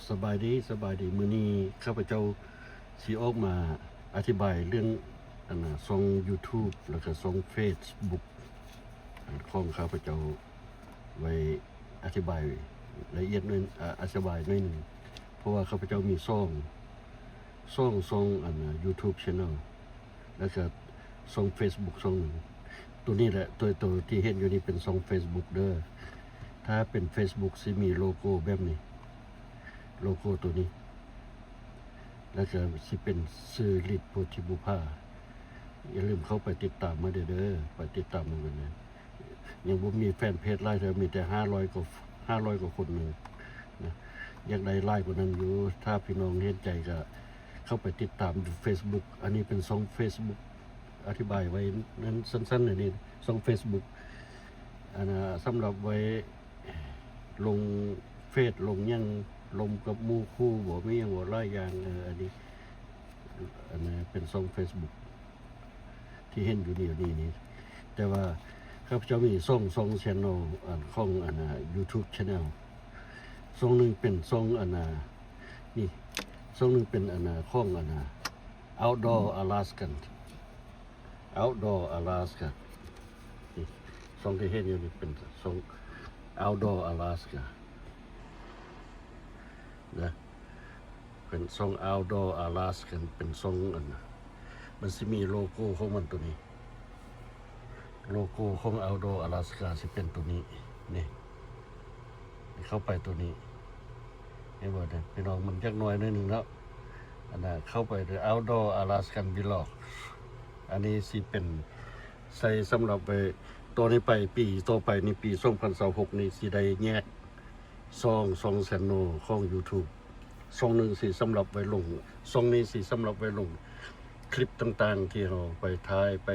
ສະບາຍດີ ສະບາຍດີ. ມື້ນີ້ຂ້າພະເຈົ້າຊິອອກມາອະທິບາຍເລື່ອງ ອັນນ່າ ຊ່ອງຢູທູບ ແລ້ວກະຊ່ອງເຟສບຸກ ອັນ ຂອງຂ້າພະເຈົ້າ ໄວ້ອະທິບາຍລະອຽດໜ້ອຍ ອາ ອະທິບາຍໜ້ອຍໜຶ່ງ ເພາະວ່າຂ້າພະເຈົ້າມີສອງ ສອງຊ່ອງ ອັນນ່າ ຢູທູບແຊນແນວ ແລ້ວກະຊ່ອງເຟສບຸກຊ່ອງໜຶ່ງ. ໂຕນີ້ແຫຼະ ໂຕ ໂຕທີ່ເຫັນຢູ່ນີ້ເປັນຊ່ອງເຟສບຸກເດີ. ຖ້າເປັນເຟສບຸກຊິມີໂລໂກ້ແບບນີ້ ໂລໂກ້ໂຕນີ້ ແລ້ວກະຊິເປັນຊື່ ລິດ ໂພທິບຸພາ. ຢ່າລືມເຂົ້າໄປຕິດຕາມມາເດີ ໄປຕິດຕາມມາເບິ່ງເດີ. ຍັງບໍ່ມີແຟນເພຈຫຼາຍເທື່ອ ມີແຕ່ຫ້າຮ້ອຍກວ່າ ຫ້າຮ້ອຍກວ່າຄົນໜຶ່ງນະ. ຢາກໄດ້ຫຼາຍກວ່ານັ້ນຢູ່. ຖ້າພີ່ນ້ອງເຫັນໃຈກະເຂົ້າໄປຕິດຕາມຢູ່ເຟສບຸກ. ອັນນີ້ເປັນຊ່ອງເຟສບຸກ ອະທິບາຍໄວ້ນັ້ນສັ້ນໆ ອັນນີ້ຊ່ອງເຟສບຸກ ອັນນ່າ ສຳລັບໄວ້ລົງເຟສ ລົງຫຍັງ ລົມກັບໝູ່ຄູ່ບໍ ມີຫຍັງບໍ ຫຼາຍຢ່າງ. ເອີ ອັນນີ້ ອັນນັ້ນເປັນຊ່ອງເຟສບຸກ ທີ່ເຫັນຢູ່ນີ້ ນີ້ ນີ້ ແຕ່ວ່າຂ້າພະເຈົ້າມີສອງ ສອງແຊນແນວ ອັນ ຂອງ ອັນນ່າ ຢູທູບແຊນແນວ. ຊ່ອງໜຶ່ງເປັນຊ່ອງ ອັນນ່າ ນີ້ ຊ່ອງໜຶ່ງເປັນ ອັນນ່າ ຂອງ ອັນນ່າ Outdoor Alaskan Outdoor Alaska ນີ້ ຊ່ອງທີ່ເຫັນຢູ່ນີ້ເປັນຊ່ອງ Outdoor Alaska ນະ ເປັນຊ່ອງ Outdoor Alaska ເປັນຊ່ອງ ອັນ ມັນຊິມີໂລໂກ້ຂອງມັນໂຕນີ້ ໂລໂກ້ຂອງ Outdoor Alaska ຊິເປັນໂຕນີ້ ນີ້ ເຂົ້າໄປໂຕນີ້ ເຫັນບໍ່ເດີ ພີ່ນ້ອງ? ມັນຈັກໜ້ອຍໜ້ອຍໜຶ່ງເນາະ. ອັນນ່າ ເຂົ້າໄປ Outdoor Alaskan Vlogs. ອັນນີ້ຊິເປັນໃຊ້ສຳລັບໄວ້ຕໍ່ນີ້ໄປ ປີຕໍ່ໄປນີ້ ປີສອງພັນຊາວຫົກນີ້ ຊິໄດ້ແຍກຊ່ອງ ຊ່ອງແຊນແນວຂອງຢູທູບ. ຊ່ອງໜຶ່ງຊິສຳລັບໄວ້ລົງ ຊ່ອງນີ້ຊິສຳລັບໄວ້ລົງຄລິບຕ່າງໆ ທີ່ເຮົາໄປຖ່າຍ ໄປ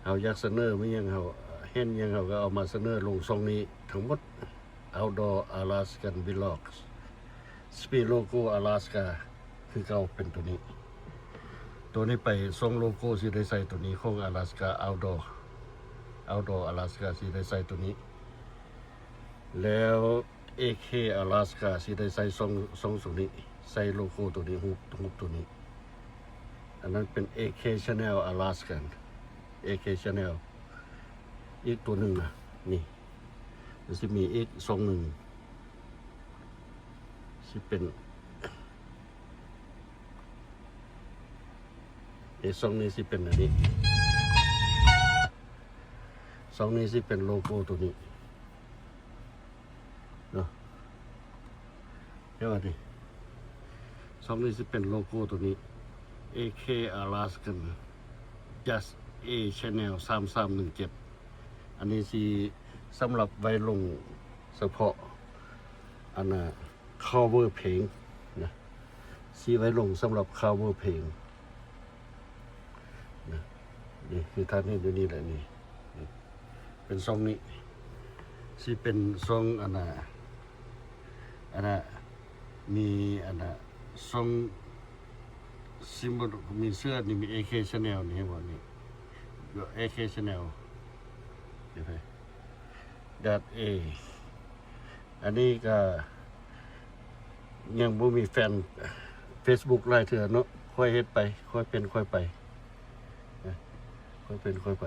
ເຮົາຢາກສະເໜີມີຫຍັງ ເຮົາເຫັນຫຍັງ ເຮົາກໍເອົາມາສະເໜີລົງຊ່ອງນີ້ທັງໝົດ. Outdoor Alaskan Vlogs. ຊິມີໂລໂກ້ Alaska ຄືເກົ່າ ເປັນໂຕນີ້. ໂຕນີ້ໄປ ຊ່ອງໂລໂກ້ຊິໄດ້ໃສ່ໂຕນີ້ ຂອງ Alaska Outdoor Outdoor Alaska ຊິໄດ້ໃສ່ໂຕນີ້ ແລ້ວ ເອເຄ Alaska ຊິໄດ້ໃສ່ຊ່ອງ ຊ່ອງໂຕນີ້ ໃສ່ໂລໂກ້ໂຕນີ້ ຮູບ ຮູບໂຕນີ້. ອັນນັ້ນເປັນ ເອເຄ Channel Alaska ເອເຄ Channel ອີກໂຕໜຶ່ງນະ ນີ້ ມັນຊິມີອີກຊ່ອງໜຶ່ງ ຊິເປັນ ເອ ຊ່ອງນີ້ຊິເປັນອັນນີ້ ຊ່ອງນີ້ຊິເປັນໂລໂກ້ໂຕນີ້ເນາະ. ເຫັນບໍ່ນີ້ ຊ່ອງນີ້ຊິເປັນໂລໂກ້ໂຕນີ້ ເອເຄ Alaskan Just A Channel ສາມສາມໜຶ່ງເຈັດ. ອັນນີ້ຊິສຳລັບໄວ້ລົງສະເພາະ ອັນນ່າ cover ເພງນະ ຊິໄວ້ລົງສຳລັບ cover ເພງນະ. ນີ້ຄືທ່ານເຫັນຢູ່ນີ້ແຫຼະ ນີ້ ນີ້ເປັນຊ່ອງນີ້ ຊິເປັນຊ່ອງ ອັນນ່າ ອັນນ່າ ມີ ອັນນ່າ ຊ່ອງ ຊິມີເສື້ອນີ້ ມີ ເອເຄ Channel ນີ້ ເຫັນບໍ່ນີ້ ເອເຄ Channel ເຫັນໄປ Dot A. ອັນນີ້ກະຍັງບໍ່ມີແຟນເຟສບຸກຫຼາຍເທື່ອເນາະ ຄ່ອຍເຮັດໄປ ຄ່ອຍເປັນຄ່ອຍໄປນະ ຄ່ອຍເປັນຄ່ອຍໄປ.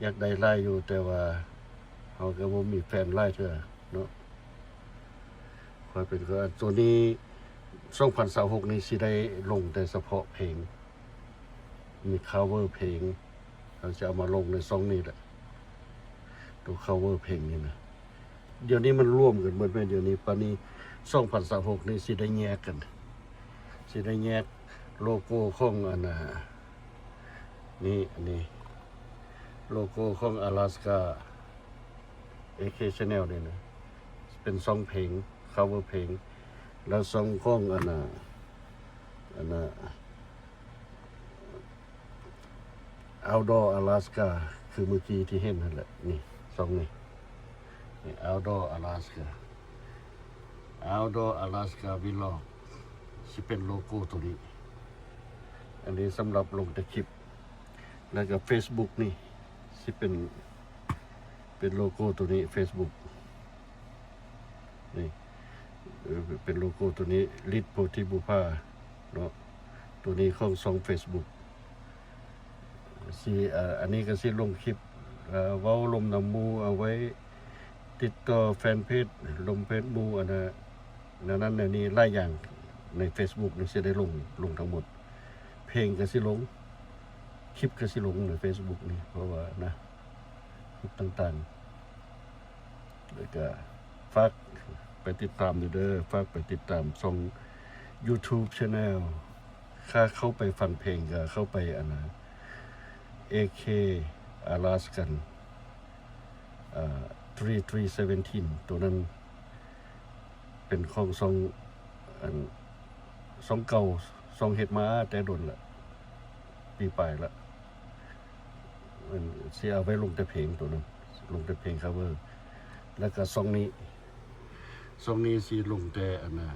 ຢາກໄດ້ຫຼາຍຢູ່ ແຕ່ວ່າເຮົາກະບໍ່ມີແຟນຫຼາຍເທື່ອເນາະ ຄ່ອຍເປັນຄ່ອຍ. ໂຕນີ້ ສອງພັນຊາວຫົກນີ້ຊິໄດ້ລົງແຕ່ສະເພາະເພງ ມີ cover ເພງ ເຮົາຈະເອົາມາລົງໃນຊ່ອງນີ້ແຫຼະ ໂຕ cover ເພງນີ້ນະ. ດຽວນີ້ມັນລວມກັນໝົດແມ່ນ ດຽວນີ້ປານນີ້ ສອງພັນຊາວຫົກນີ້ຊິໄດ້ແຍກກັນ ຊິໄດ້ແຍກໂລໂກ້ຂອງ ອັນນ່າ ນີ້ ອັນນີ້ ໂລໂກ້ຂອງ Alaska ເອເຄ Channel ນີ້ນະ ເປັນຊ່ອງເພງ cover ເພງ ແລ້ວຊ່ອງຂອງ ອັນນ່າ ອັນນ່າ Outdoor Alaska ຄືມື້ກີ້ທີ່ເຫັນຫັ້ນແຫຼະ ນີ້ ຊ່ອງນີ້ ນີ້ Outdoor Alaska Outdoor Alaska Vlog ຊິເປັນໂລໂກ້ໂຕນີ້. ອັນນີ້ສຳລັບລົງແຕ່ຄລິບ ແລ້ວກະເຟສບຸກນີ້ຊິເປັນ ເປັນໂລໂກ້ໂຕນີ້ ເຟສບຸກ ນີ້ ເປັນໂລໂກ້ໂຕນີ້ ລິດໂພທິບຸບພາເນາະ. ໂຕນີ້ຂອງຊ່ອງເຟສບຸກ ຊິ ເອີ ອັນນີ້ກໍຊິລົງຄລິບ ເອີ ເວົ້າລົມນຳໝູ່ ເອົາໄວ້ຕິດຕໍ່ແຟນເພຈ ລົມເພຈໝູ່ ອັນນະ ແນວນັ້ນແນວນີ້ ຫຼາຍຢ່າງໃນເຟສບຸກນີ້ຊິໄດ້ລົງ ລົງທັງໝົດ. ເພງກໍຊິລົງ ຄລິບກໍຊິລົງໃນເຟສບຸກນີ້ ເພາະວ່ານະ ຄລິບຕ່າງໆ. ແລ້ວກະຝາກໄປຕິດຕາມເດີ ເດີ ຝາກໄປຕິດຕາມຊ່ອງ YouTube Channel. ຖ້າເຂົ້າໄປຟັງເພງກໍເຂົ້າໄປອັນນະ ເອເຄ Alaskan ເອີ three three seventeen ໂຕນັ້ນ ເປັນຂອງຊ່ອງ ອັນ ຊ່ອງເກົ່າ ຊ່ອງເຮັດມາແຕ່ດົນລະ ປີປາຍລະ. ມັນຊິເອົາໄວ້ລົງແຕ່ເພງໂຕນັ້ນ ລົງແຕ່ເພງ cover. ແລ້ວກະຊ່ອງນີ້ ຊ່ອງນີ້ຊິລົງແຕ່ອັນນະ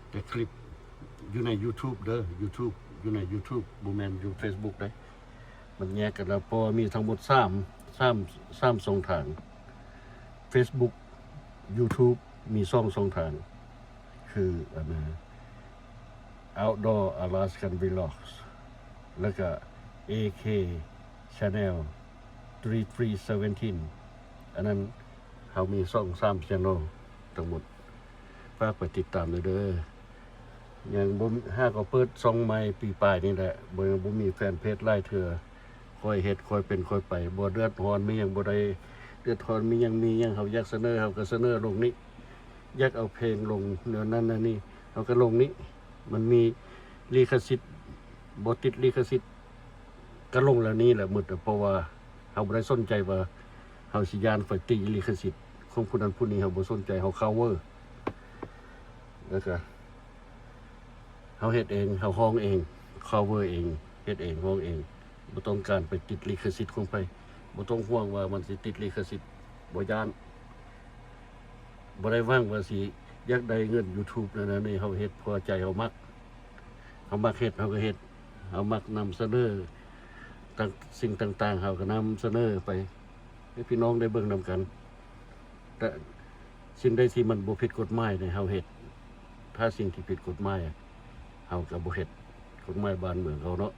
ແຕ່ຄລິບຢູ່ໃນ YouTube ເດີ YouTube ຢູ່ໃນ YouTube ບໍ່ແມ່ນຢູ່ Facebook ເດ້. ມັນແຍກກັນແລ້ວ ເພາະວ່າມີທັງໝົດສາມ ສາມ ສາມຊ່ອງທາງ Facebook YouTube ມີສອງຊ່ອງທາງ ຄືອັນນະ Outdoor Alaskan Vlogs ແລ້ວກະ ເອເຄ Channel three three seventeen. ອັນນັ້ນເຮົາມີຊ່ອງສາມ channel ທັງໝົດ ຝາກໄປຕິດຕາມເດີ ເດີ. ຍັງບໍ່ ຫາກໍເປີດຊ່ອງໃໝ່ປີປາຍນີ້ແຫຼະ ບໍ່ ຍັງບໍ່ມີແຟນເພຈຫຼາຍເທື່ອ. ຄ່ອຍເຮັດ ຄ່ອຍເປັນ ຄ່ອຍໄປ ບໍ່ເດືອດຮ້ອນ ມີຫຍັງບໍ່ໄດ້ເດືອດຮ້ອນ ມີຫຍັງ ມີຫຍັງເຮົາຢາກສະເໜີ ເຮົາກໍສະເໜີລົງນີ້ ຢາກເອົາເພງລົງແນວນັ້ນແນວນີ້ ເຮົາກໍລົງນີ້. ມັນມີລິຂະສິດ ບໍ່ຕິດລິຂະສິດ ກໍລົງແລ້ວນີ້ແຫຼະໝົດ ເພາະວ່າເຮົາບໍ່ໄດ້ສົນໃຈວ່າເຮົາຊິຢ້ານໄປຕິລິຂະສິດຂອງຜູ້ນັ້ນຜູ້ນີ້ ເຮົາບໍ່ສົນໃຈ ເຮົາ cover ແລ້ວກໍ ເຮົາເຮັດເອງ ເຮົາຮ້ອງເອງ cover ເອງ ເຮັດເອງ ຮ້ອງເອງ ບໍ່ຕ້ອງການໄປຕິດລິຂະສິດຂອງໃຜ. ບໍ່ຕ້ອງຫ່ວງວ່າມັນຊິຕິດລິຂະສິດ ບໍ່ຢ້ານ. ບໍ່ໄດ້ຫວັງວ່າຊິຢາກໄດ້ເງິນ YouTube ນັ້ນນີ້ ເຮົາເຮັດເພາະໃຈເຮົາມັກ ເຮົາມັກເຮັດ ເຮົາກໍເຮັດ ເຮົາມັກນຳສະເໜີ ຕ່າງ ສິ່ງຕ່າງໆ ເຮົາກໍນຳສະເໜີໄປ ໃຫ້ພີ່ນ້ອງໄດ້ເບິ່ງນຳກັນ. ແຕ່ສິ່ງໃດທີ່ມັນບໍ່ຜິດກົດໝາຍໃນເຮົາເຮັດ ຖ້າສິ່ງທີ່ຜິດກົດໝາຍເຮົາກໍບໍ່ເຮັດ ກົດໝາຍບ້ານເມືອງເຮົາເນາະ.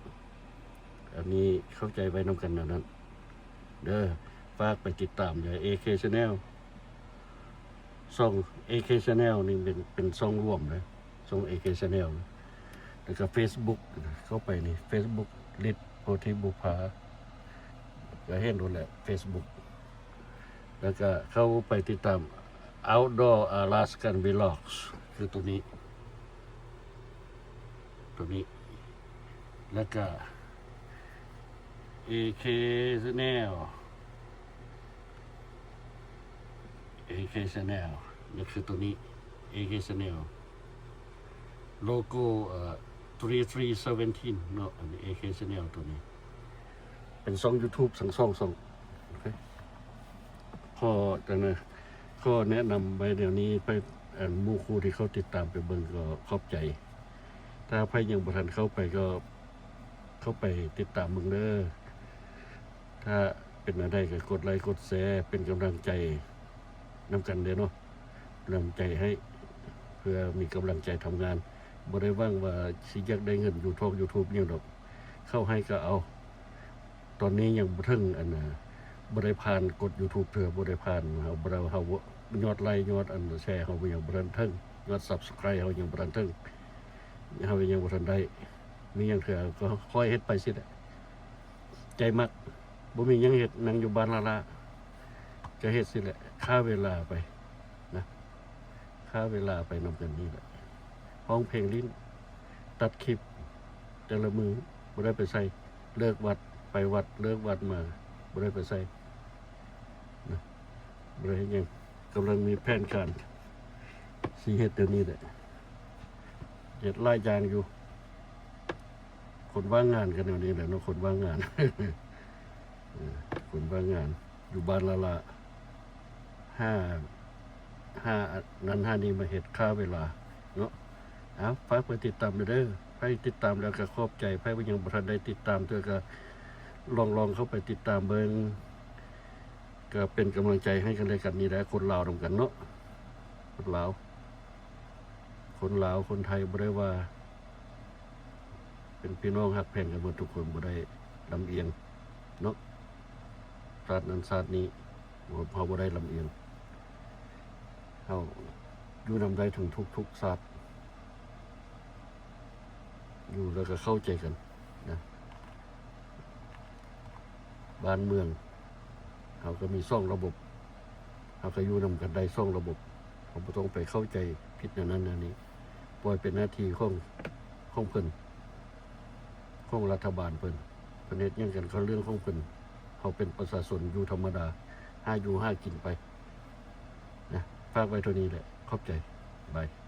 ອັນນີ້ເຂົ້າໃຈໄວ້ນຳກັນແນວນັ້ນເດີ. ຝາກໄປຕິດຕາມເດີ ເອເຄ Channel ຊ່ອງ ເອເຄ Channel ນີ້ເປັນ ເປັນຊ່ອງລວມເດີ ຊ່ອງ ເອເຄ Channel ແລ້ວກໍ Facebook ເຂົ້າໄປນີ້ Facebook ລິດໂພທິບຸບພາ ກໍເຫັນໂລດແຫຼະ Facebook. ແລ້ວກໍເຂົ້າໄປຕິດຕາມ Outdoor Alaskan Vlogs ຄືໂຕນີ້ ໂຕນີ້ ແລ້ວກໍ ເອເຄ Channel ເອເຄ Channel ນີ້ຄືໂຕນີ້ ເອເຄ Channel ໂລໂກ້ ເອີ three three seventeen ເນາະ ອັນນີ້ ເອເຄ Channel ໂຕນີ້ ເປັນຊ່ອງ YouTube ທັງສອງຊ່ອງ. ໂອເຄ ຂໍ ຈັ່ງໃດ ຂໍແນະນຳໄວ້ແນວນີ້ ໄປ ອັນ ໝູ່ຄູ່ທີ່ເຂົາຕິດຕາມໄປເບິ່ງກໍຂອບໃຈ. ຖ້າໃຜຍັງບໍ່ທັນເຂົ້າໄປກໍເຂົ້າໄປຕິດຕາມເບິ່ງເດີ. ຖ້າເປັນແນວໃດກໍກົດໄລກົດແຊ ເປັນກຳລັງໃຈນຳກັນເດີເນາະ. ກຳລັງໃຈໃຫ້ ເພື່ອມີກຳລັງໃຈທຳງານ. ບໍ່ໄດ້ຫວັງວ່າຊິຢາກໄດ້ເງິນຢູ່ທອກ YouTube ຫຍັງດອກ ເຂົາໃຫ້ກໍເອົາ. ຕອນນີ້ຍັງບໍ່ເຖິງອັນນະ ບໍ່ໄດ້ຜ່ານກົດ YouTube ເທື່ອ ບໍ່ໄດ້ຜ່ານ ເຮົາບໍ່ໄດ້ ເຮົາຍອດໄລ ຍອດອັນແຊ ເຮົາຍັງບໍ່ທັນເຖິງ ຍອດ Subscribe ເຮົາຍັງບໍ່ທັນເຖິງ ເຮົາຍັງບໍ່ທັນໄດ້ມີຫຍັງເທື່ອ ກໍຄ່ອຍເຮັດໄປຊີ້ແຫຼະ ໃຈມັກ. ບໍ່ມີຫຍັງເຮັດ ນັ່ງຢູ່ບ້ານລ້າໆ ກໍເຮັດຊີ້ແຫຼະ ຂ້າເວລາໄປນະ ຂ້າເວລາໄປນຳກັນນີ້ແຫຼະ. ຮ້ອງເພງຫຼິ້ນ ຕັດຄລິບ ແຕ່ລະມື້ບໍ່ໄດ້ໄປໃສ ເລີກວັດໄປວັດ ເລີກວັດມາບໍ່ໄດ້ໄປໃສນະ ບໍ່ໄດ້ເຮັດຫຍັງ. ກຳລັງມີແຜນການຊິເຮັດແນວນີ້ແຫຼະ ເຮັດຫຼາຍຢ່າງຢູ່. ຄົນວ່າງງານກໍແນວນີ້ແຫຼະເນາະ ຄົນວ່າງງານ ເອີ ຄົນວ່າງງານຢູ່ບ້ານລ້າໆ ຫາ ຫານັ້ນຫານີ້ມາເຮັດຂ້າເວລາເນາະ. ເອົາ ຝາກໄປຕິດຕາມເດີ ໃຜຕິດຕາມແລ້ວກໍຂອບໃຈ ໃຜຍັງບໍ່ທັນໄດ້ຕິດຕາມເທື່ອກໍລອງໆເຂົ້າໄປຕິດຕາມເບິ່ງ ກໍເປັນກຳລັງໃຈໃຫ້ກັນແລະກັນນີ້ແຫຼະ ຄົນລາວນຳກັນເນາະ ຄົນລາວ ຄົນລາວຄົນໄທບໍ່ໄດ້ວ່າ ເປັນພີ່ນ້ອງຮັກແພງກັນໝົດທຸກຄົນ ບໍ່ໄດ້ລຳອຽງເນາະ ຊາດນັ້ນຊາດນີ້ ເຮົາບໍ່ໄດ້ລຳອຽງ ເຮົາຢູ່ນຳໄດ້ທັງທຸກໆຊາດ ຢູ່ແລ້ວກໍເຂົ້າໃຈກັນນະ ບ້ານເມືອງເຮົາກໍມີສອງລະບົບ ເຮົາກໍຢູ່ນຳກັນໄດ້ສອງລະບົບ ເຮົາບໍ່ຕ້ອງໄປເຂົ້າໃຈຜິດແນວນັ້ນແນວນີ້ ປ່ອຍເປັນໜ້າທີ່ຂອງ ຂອງເພິ່ນ ຂອງລັດຖະບານເພິ່ນ ເພິ່ນເຮັດຫຍັງກັນກໍເລື່ອງຂອງເພິ່ນ ເຮົາເປັນປະຊາຊົນຢູ່ທຳມະດາ ຫາຢູ່ຫາກິນໄປນະ ຝາກໄວ້ເທົ່ານີ້ແຫຼະ ຂອບໃຈ ບາຍ.